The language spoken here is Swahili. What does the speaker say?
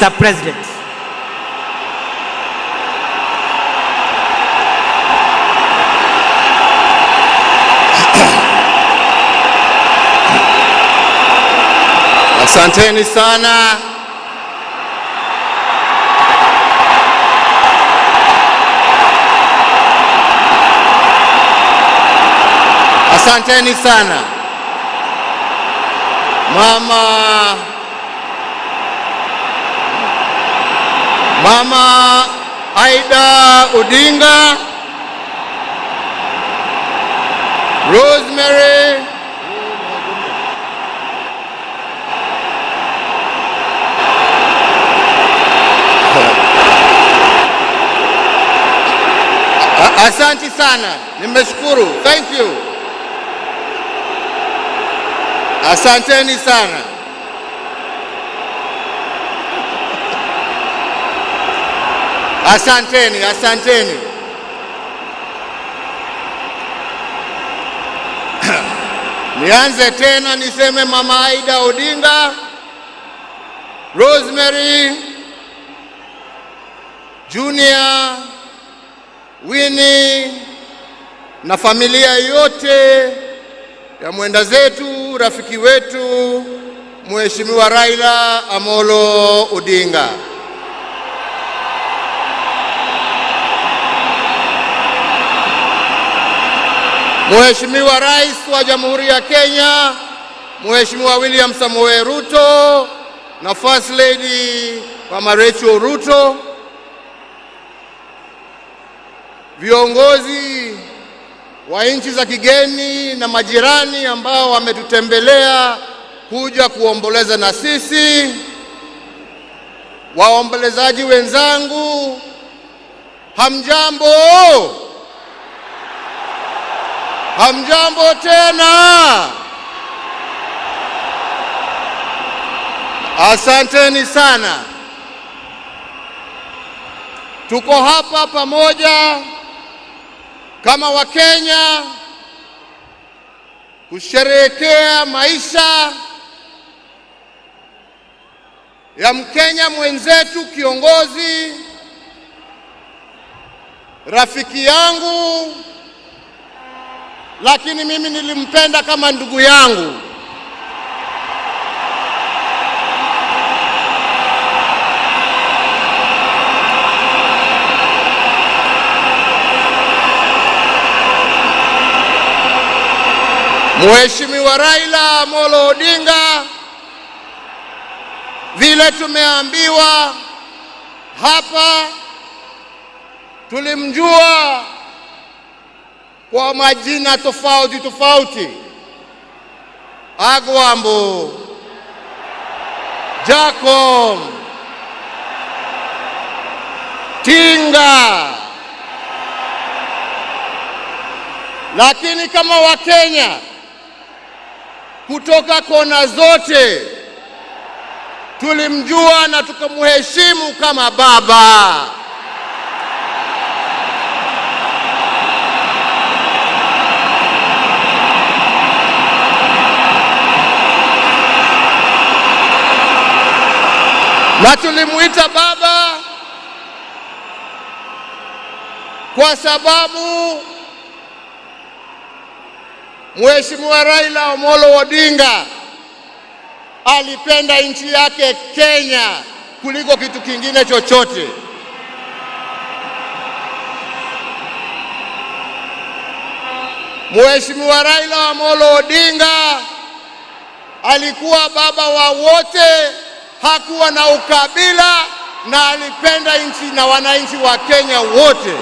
Mr. President. Asanteni sana. Asanteni sana. Mama Aida Odinga, Rosemary, Asante sana, nimeshukuru. Thank you. Asanteni sana. Asanteni, asanteni. Nianze tena niseme Mama Aida Odinga, Rosemary, Junior, Winnie na familia yote ya mwenda zetu, rafiki wetu Mheshimiwa Raila Amolo Odinga. Mheshimiwa Rais wa Jamhuri ya Kenya, Mheshimiwa William Samoei Ruto na First Lady Mama Rachel Ruto, viongozi wa nchi za kigeni na majirani ambao wametutembelea kuja kuomboleza na sisi, waombolezaji wenzangu, hamjambo? Hamjambo tena? Asanteni sana. Tuko hapa pamoja kama Wakenya kusherehekea maisha ya Mkenya mwenzetu, kiongozi, rafiki yangu, lakini mimi nilimpenda kama ndugu yangu. Mheshimiwa Raila Amolo Odinga, vile tumeambiwa hapa, tulimjua kwa majina tofauti tofauti: Agwambo, Jakom, Tinga. Lakini kama Wakenya kutoka kona zote tulimjua na tukamheshimu kama baba. Na tulimuita baba kwa sababu Mheshimiwa Raila Amolo Odinga alipenda nchi yake Kenya kuliko kitu kingine chochote. Mheshimiwa Raila Amolo Odinga alikuwa baba wa wote, hakuwa na ukabila na alipenda nchi na wananchi wa Kenya wote.